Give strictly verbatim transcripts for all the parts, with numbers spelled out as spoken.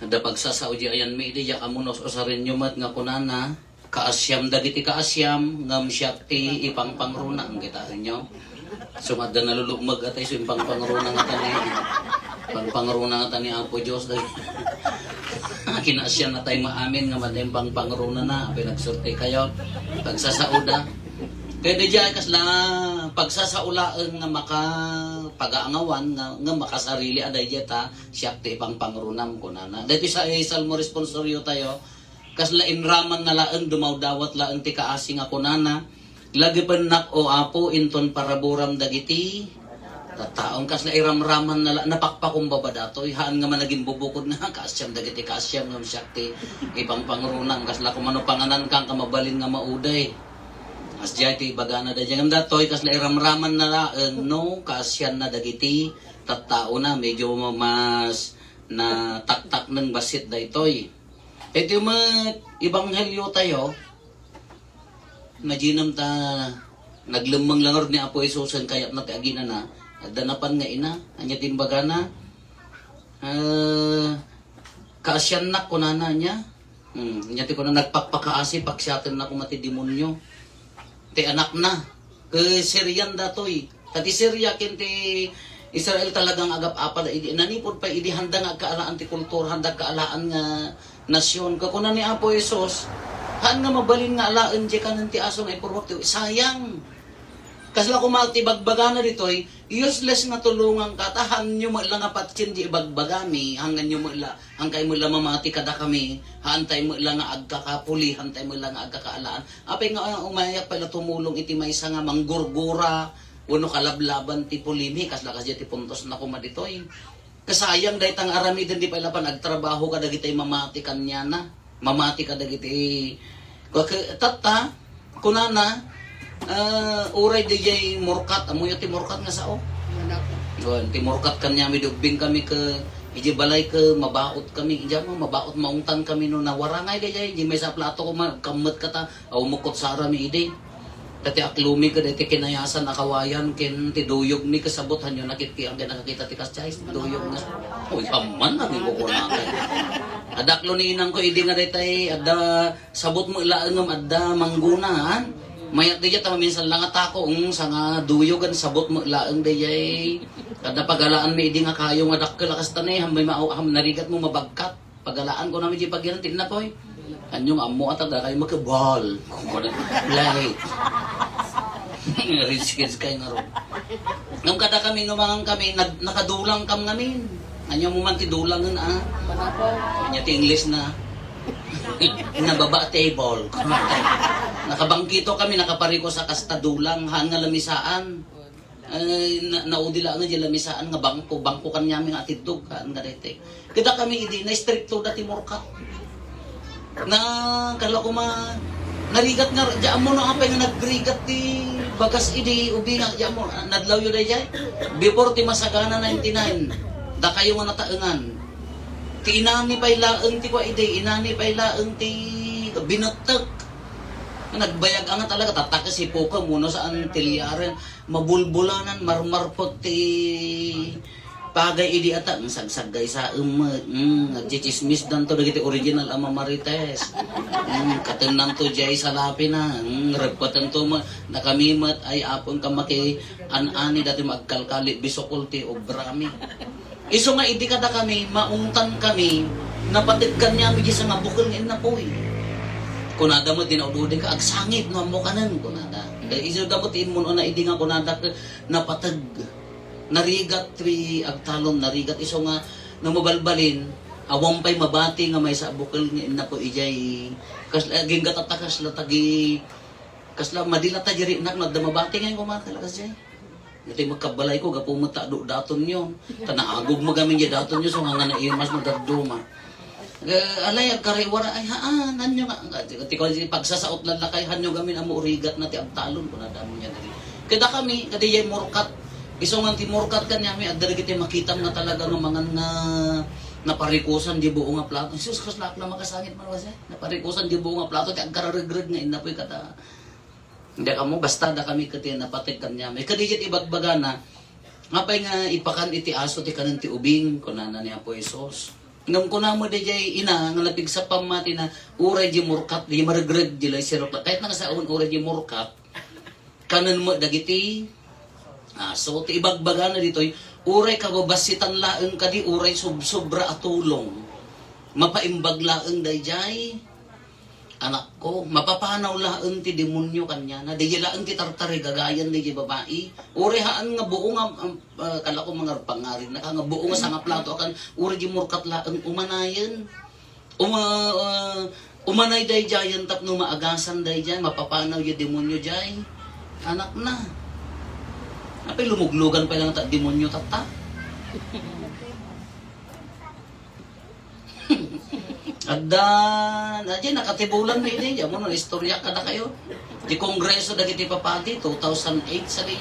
Adda pagsasao di ayanmi idi, diak ammo no usarenyo met nga kunana, kaasiam dagiti kaasiam, ngem siak ti ipangpangruna, kitaenyo? Sumada nalulukmeg atay so impangpangruna nga tani. Pangpangruna nga tani Apo Dios, dag-, kinaasian natay maamin nga madi impangpangruna na, apay nagsurti kayo. Pagsasaoda. Kaya di diay kasla pagsasao laeng nga maka pagaangawan nga, nga makasarili a daydiay ta siak ti ipangpangrunam, kunana. Daytoy sa, eh, Salmo responsorio tayo, kasla inraman na laeng, dumawdawat laeng ti kaasi nga kunana, "Lagipennak, O Apo, inton paraburam dagiti tattaon." Kasla iramraman na la, napakpakumbaba datoy, haan nga managimbubukod nga, "Kaasiam dagiti kaasiam ngem siak ti ipangpangrunam." Kasla kumano pangananka, ka mabalin nga mauday. As diay ti ibagana daydiay. Ngem datoy, kasla iramraman na laeng, no, kaasian na dagiti tattaona, medyo mas nataktakneng bassit daytoy. Iti met ebanghelio tayo, imaginem ta naglemmeng la ngarud ni Apo Jesus ken kayatna ti aginana. Adda napan nga ina, ania ti imbagana? Ah, "Kaasiannak," kunana, ania? Hmm, ania ti kuna, "Nagpakpakaasi, paksiatenna koma ti demonio." Ti anakna. Ket Syrian datoy. Ta ti Syria ken ti Israel talaga nga agap-apal idi. Nanipud pay idi, handa nga agkaalaan ti kultura, handa agkaalaan nga nasyon. Kakuna ni Apo Jesus, "Haan nga mabalin nga alaen diay kanen ti aso nga ipurruak ti uwi." Sayang. Kasla koma ti bagbagana ditoy, "Useless nga tulongangka, ta haanyo met la nga patien diay ibagbagami, hanganyo met la, hankay met la mamati kadakami, haantay met la nga agkakapuli, haantay met la nga agkakaalaan." Apay nga, ah, umayak pay la tumulong iti maysa nga manggurgura wenno kalablaban ti pulimi, kasla kasdiay ti puntosna koma ditoy. Kasayang dayta nga aramiden, di pay la pan agtrabaho kadagiti mamati kaniana. Mamati kadagiti, kua-, ke-, tatta, kunana, ah, uray daydiay murkat, ammoyo ti murkat nga sao? Wala po. Wen, ti murkat kaniami, dugbing kami ke, idiay balay ke, mabaot kami, idiay mo, mabaot maungtan kami no nawarangay daydiay, di maysa a plato ko ma-, kammet kata, aw mo kutsara mi idi. Ta ti aklumi ket daytoy kinayasan a kawayan ken ti duyog mi, kasabot hanyo nakitkian ken nakakita ti kasdiay, duyog nga. Oy, amman, naging kukunakay. Adda aklo ni inangko idi nga daytay, adda sabot met laeng ngem adda manggona, han? Mayat daydiay ta maminsan la nga tako, mm, sanga duyog, ken sabot met laeng daydiay. Adda pagalaan mi idi nga kayo nga dakkel a kasta ne, ham, ham narigat mo mabagkat. Pagalaan ko namin di pagyan ti napoy. Anyo nga ammo ata da kayo makabal. Kung ko na, lahi. Rich kids kayo nga ron. Ngam kada kami, numangan kami, nag-, nakadulang kam ngamin. Anyo mo man ti dulangen, ah? Anya ti English na. Nababa table. Nakabangkito kami, nakapariko sa kasta dulang, haan nga lamisaan. Ay, na, naudi laeng nga di lamisaan nga bangko, bangko kaniami nga atiddog, haan nga daytoy. Kadakami idi, naistrikto da ti murkat. Na, kala ko ma-, narigat nga, di ammo no apay nga nagrigat ti bagas idi, ubi nga, di ammo, nadlawyo daydiay. Before ti Masagana ninety-nine, dakayo nga nataengan. Ti inani pay laeng ti kua idi, inani pay laeng ti binettek. Nagbayag nga talaga, tatakes ipuka, muno saan tilyaren. Mabulbulanan, marmarpek ti pagay idi ata, mm, sagsaggay sa emmet, mm, nagchichismis danto dagiti original a mamarites. Mm, katennanto jay salapina, mm, reppetanto ma-, nakamimet, ay apon ka maki an-ani dati magkalkali, bisukol ti obrami. Isu nga idi kadakami, maungtan kami, napateg kaniami di sa nga bukel nga innapoy. Kunada met, dinaududeng ka, agsangit no ammo kanen, kunada. Kaya isu da met immun-una idi nga kunada, napateg. Narigat ti agtalon, narigat isu nga no mabalbalin, awan pay mabati nga maysa a bukel nga innapoy ijay. Kas-, agingga tatta kasla tagi, kasla madila ta diri nak, no adda mabati nga yung kumakalakas jay. Iti magkabalay ko, gapu met ta adu daton yun. Ta naagog mo gamin di daton yun, so nga nga naimas mo dadduma. Eh, alay, agkariwara, ay, haan, hanyo nga, ti, ti, ti pagsasaot lang lakay, hanyo gamin, amo urigat na ti agtalon, kunada mo niya diri. Kada kami, kadi jay murkat, isu nga ti murkat kaniami, adda dagiti makitam nga talaga nga mangan nga naparikusan di buo nga plato. Jesus Christ, laak na makasangit man, wasa, naparikusan di buo nga plato, ti agkararegreg nga innapoy kata. Hindi ka mo, basta da kami kati napateg kaniami. Kadi jay ibagbagana, nga pay nga ipakan iti aso ti kanen ti ubing, kunana ni Apo Jesus. Ngem kuna met dayjay ina nga napigsa pammatina, uray di murkat, di maregreg, di lay sirok la. Ket nang saon uray di murkat, kanen met dagiti, ah, so, ti ibagbagana ditoy, uray kababasitan laeng kadi, uray sobsobra a tulong. Mapaimbag laeng dayjay. Anakko, mapapanaw laeng ti demonio kaniana. Dayjay laeng ti tartarigagayan dayjay babai. Uray haan nga buo nga, um, ah, kala ko mangar-, pangarig na ka nga buo nga sangaplato akan, uray di murkat laeng umanayen. Uma-, ah, umanay dayjayen tapno maagasan dayjay, mapapanaw ya demonio jay. Anak na. Apay lumuglugan pa lang ta demonio tatta? Addan, ajay, nakatibulan mi idi. Amo no, istorya kadakayo. Di kongreso dagiti papadi, two thousand eight sa di,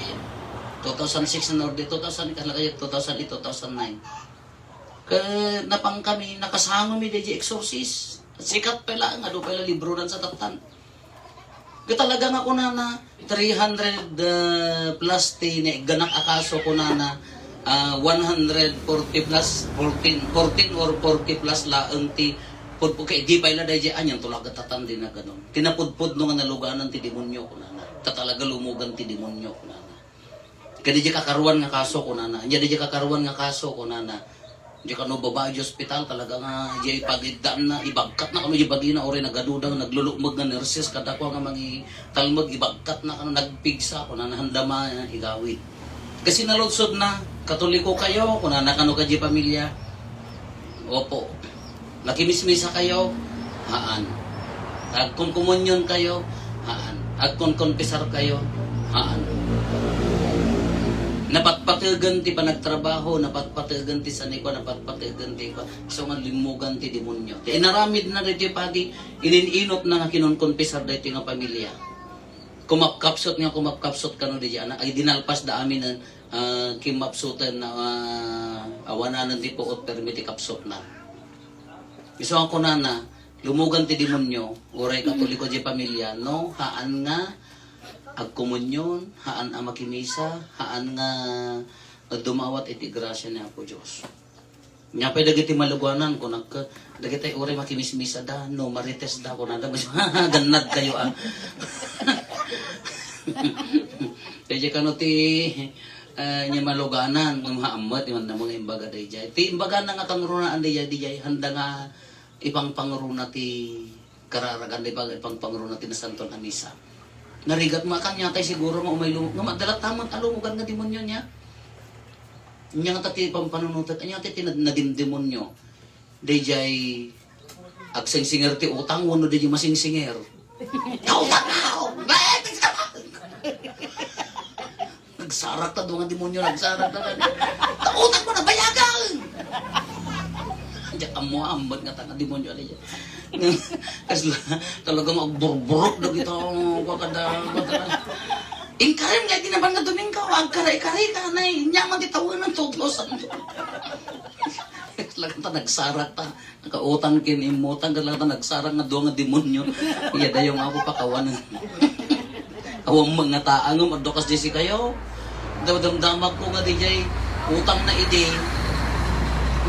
two thousand six na ordi, two thousand, kala kayo, two thousand eight, two thousand nine. Ke, napang kami, nakasango mi di exorcist. Sikat pala, nga do pala libro nan sa tatan. Ket talaga nga kunana, three hundred, ah, plus ti naigganak a kaso kunana, ah, one hundred forty plus, fourteen, fourteen or forty plus laeng ti pudpud, kay di pay la dayjay anian, tulaga tatan di nagano. Ti napudpudno nga naluganan ti demonio kunana. Ta talaga lumugan ti demonio kunana. Kadi di kakaruan nga kaso, kunana. Anya di kakaruan nga kaso, kunana. Di kano babae di ospital, talaga nga, di pagiddaanna, ibagkatna kano di bagina, uray nagaduda, naglulukmeg nga nurses, kadakua nga mangitalmeg, ibagkatna kano, nagpigsa, kunana, handama, igawid. Kasi naludsod na, Katoliko kayo, kunana, kano ka di pamilya. Opo. Makimismisa kayo? Haan. Agkonkomunyon kayo? Haan. Agkonkonpisar kayo? Haan. Napatpategen ti panagtrabaho, napatpategen ti sanikua, napatpategen ti kua. So nga limmugan ti demonio. Ti inaramid na daytoy padi, ininunot na nga kinonkonpisar daytoy nga pamilya. Kumapkapsot nga kumapkapsot kano di anak, ay dinalpas da amin, ah, kimapsutan na, ah, awananan ti puot permi ti kapsot na. Isu ang kunana, lumugan ti demonio, uray Katoliko di pamilya, no? Haan nga agkomunyon, haan a makimisa, haan nga dumawat iti grasia ni Apo Dios. Nya pay dagiti maluganan, kunak, dagiti uray makimismisada, no, marites da, kunada, gannad kayo, ah. Kaya kano ti, eh, nya maluganan, nga maammet, nga mga imbaga dayjay. Ti imbaga na nga kangrunaan dayjay, dayjay, handa nga ipangpangruna ti kararagan, di ba, ipangpangruna ti nasanton a misa. Narigat mo, akan yatay siguro nga umay lumo-, nga madala tamon a lumugan nga demonyo niya. Nya nga ta ti pampanunutan, anya ti tinad-, nadimdemonyo. Dayjay agsingsinger ti utang, wenno dayjay masingsinger. Kautang ako! Nagsarak ta, duwa nga demonyo, nagsarak ta. Ta utang mo, nabayagan! Diyak ammo, ambag nga tanga demonyo, ano yan? Kasla, talagang agburburok, dagito, kada, kada. Ingkarim, nga, di naman nga Domingo, agkari-kari ka, nay, nyaman ti tawanan, tutusan. Talagang ta nagsarak ta. Nakautang ken immutang, ket latta nagsarak nga dua nga demonyo. Iya dayo nga ako pakawan. Awan nga taangem, adda kas di sikayo. Damdamag ko nga dijay utang na idi.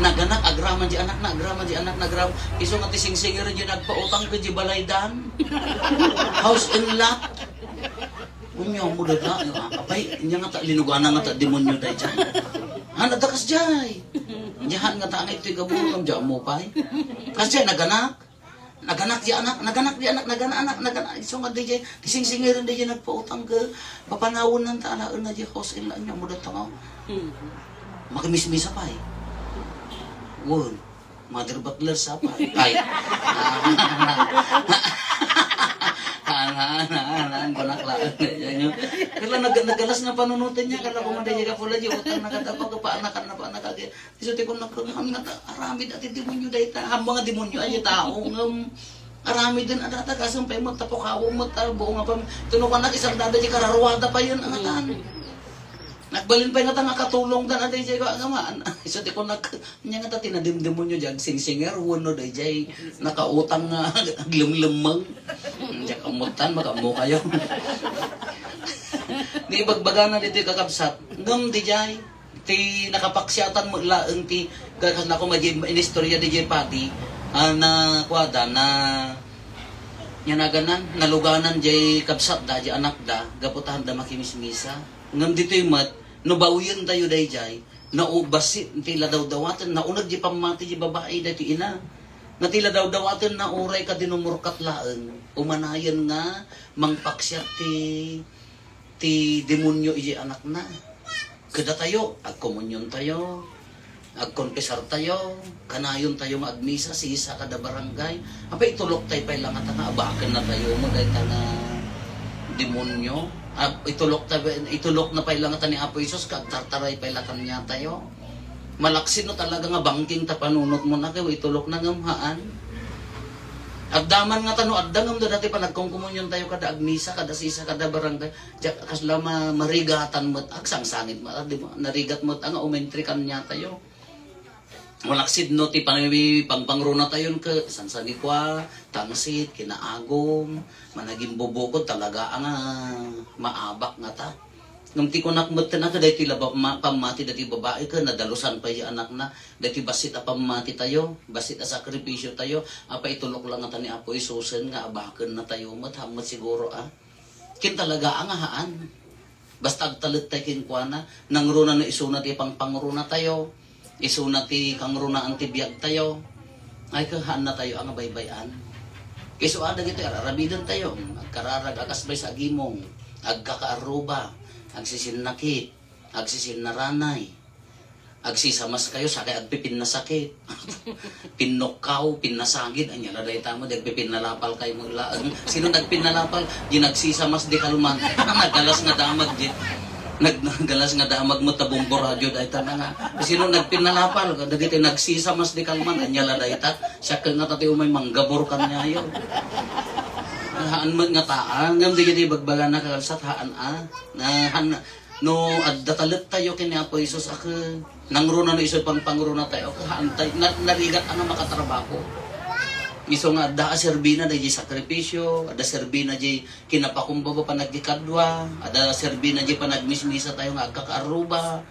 Naganak, agraman di anak na, agraman di anak na, agram. Isu nga ti singsinger di nagpautang ken di balaydan. House and lot. Unya mo dada, apay, inya nga ta, linugana nga ta, demonyo dayjay. Han, adda kas jay. Dihan nga ta, angay to'y gabugam, diya mo pay. Kas jay, naganak. Naganak di anak, naganak di anak, naganak anak, naganak. Isu nga dayjay, ti singsingiran dayjay nagpautang ka, papanawan nan ta, alaen na di house illa, inya mo dada nga. Makimismisa pay. Wen. Mother Butler sa pa. Ay. Ana, ana, ana, ang panaklaan. Yan yun. Kala nag-, nagalas nga panunutan niya, kala ko man di ka pula, di utang nakatapa, kapaanakan na pa, nakagi-, isu ti kun nagkakan nga ta, aramid ati demonyo dayta, ang mga demonyo ay tao, ngem, aramid din, adata, kasang pa yung magtapukaw, magtabo, nga pa, tunukan na, isang dada, di kararuada pa yun, ang atan. Nagbalin pa nga ta nga katulong dan, ati, di ko, agamaan. Isu ti kun nag-, Nya nga ta tinadimdemonyo di agsingsinger, wenno dayjay nakautang nga aglemlemmeng. Diak ammutan, magammo kayo. Ni ibagbagana ditoy kakabsat, ngem dijay, Ti nakapaksiatan met laeng ti, ka-, kasla ko madi-, inistorya di jay padi, ah, na kuada, na, nga naganan, naluganan jay kabsatda, jay anakda, gapu ta haanda makimismisa. Ngem ditoy met, no bawientayo dayjay, nau-, bassit ti ladawdawaten, nauneg jay pammati jay babai, daytoy ina. Nga ti ladawdawaten na uray kadi no murkat laeng, umanayen nga mangpaksiat ti ti demonio ijay anakna. Kadatayo, agkomuniontayo, agkonpesartayo, kanayontayo nga agmisa, sisa kada barangay. Apay, ituloktayo pay la ngata nga abakennatayo met dayta nga demonio. Ah, itulokta-, itulokna pay la ngata ni Apo Jesus, nga agtartaray pay la kaniatayo. Malaksid no talaga nga bangking ta panunotmon, a, ket itulokna ngem haan. Agdaman ngata no adda ngem dayta ti panagkonkomuniontayo kada agmisa, kada sisa, kada barangay. Diak kasla ma-, marigatan met, agsangsangit met, a, di ba? Narigat met, a, nga umentri kaniatayo. Malaksid no ti pangpangrunatayon ket sansanikua, tangsit, kinaagum, managimbubukod, talaga a nga maabak ngata. Ngem ti kunak met ken a, daytoy la ba-, ma-, pammati daytoy babai ket nadalusan pay anakna, daytoy bassit a pammatitayo, bassit a sakripisiotayo, apay itulok la ngata ni Apo Jesusen nga abakennatayo met, haan met siguro, a. Ken talaga a nga haan. Basta agtalettay kenkuana, nangruna no isuna ti pangpangrunatayo, isuna ti kangrunaan ti biagtayo, ay, ket haannatayo a nga baybay-an. Isu a dagitoy ar-aramidentayo, agkararag a kasbay sa agimong, agkakaarruba, agsisinnakit, agsisinnarangay, agsisamaskayo, sakay agpipinnasakit. Pinnukkaw, pinnasagid, ania la dayta met, agpipinnalapalkayo met laeng. Sino nagpinnalapal? Di nagsisamas di kalman. Nagalas nga damag di. Nag-, nagalas nga damag met ta bombo radyo dayta na nga. Sino nagpinnalapal? Dagiti nagsisamas di kalman, ania la dayta? Siak ngata ti umay manggabur kaniayo. Haan met ngata, ngem dagiti bagbagana kalsat, haan a. Na, haan, No adda talettayo ken ni Apo Jesus a ket nangruna no isu pangpangrunatayo a ket haantay, na-, narigat a nga makatrabaho. Isu nga adda a serbina dayjay sakripisio, adda serbina jay kinapakumbaba panagkikadua, adda serbina jay panagmismisatayo nga agkakaarruba,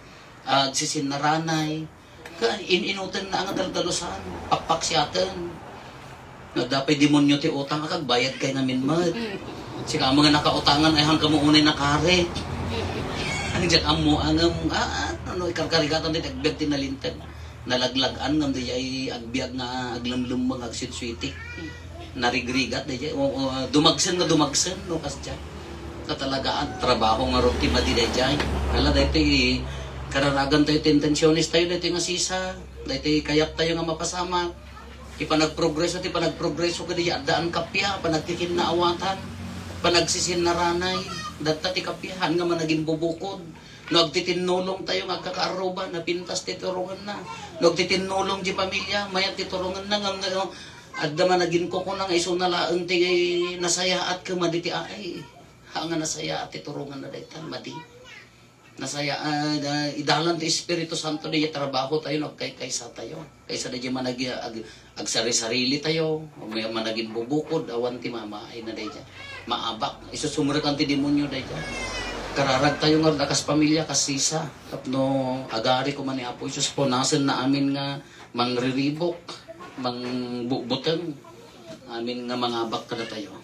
agsisinnaranay. Ka-, in-inutenna nga daldalusan, pakpaksiaten. Nga adda pay demonio ti utang, a, kagbayadkay ngamin met. Sika met nga nakautangan, ay, hangkam unay nakari. Ang diak ammo, a, ngem, a, a, no, no, ikarkarigatan ti agbiag ti nalinteg. Nalaglag-an ngem dayjay agbiag nga aglemlemmeng, agswitswiti. Narigrigat dayjay, o, o, dumagsen nga dumagsen, no, kasdiay. Ta talaga, a, trabaho ngarud ti madi dayjay. Ala, daytoy kararagantayo ti intensiones tayo, daytoy nga sisa, daytoy kayat tayo nga mapasamak. Ti panagprogreso, ti panagprogreso kadi addaan kappia, panagkikinnaawatan, panagsisinnaranay, dagta ti kappia, haan nga managimbubukod. No agtitinnulong tayo nga agkakaarruba, napintas ti turongenna. No agtitinnulong ti pamilya, mayat ti turongenna, ngem no adda managinkukuna nga isuna laeng ti nasayaat ket madi ti ay. Haan nga nasayaat ti turongenna dayta, madi. Nasaya-, ah, da-, idalan ti Espiritu Santo dayjay trabaho tayo, no, agkaykaysatayo. Kaysa dayjay managi-, ag-, agsari-sarili tayo, may managimbubukod, awan ti mamaayna dayjay. Maabak. Isusumrekan ti demonio dayjay. Kararag tayo nga kas pamilya, kas sisa. Tapno agari koma ni Apo Jesus, punasenna amin nga mangriribok, mangbutbuteng, amin nga mangabak kadatayo.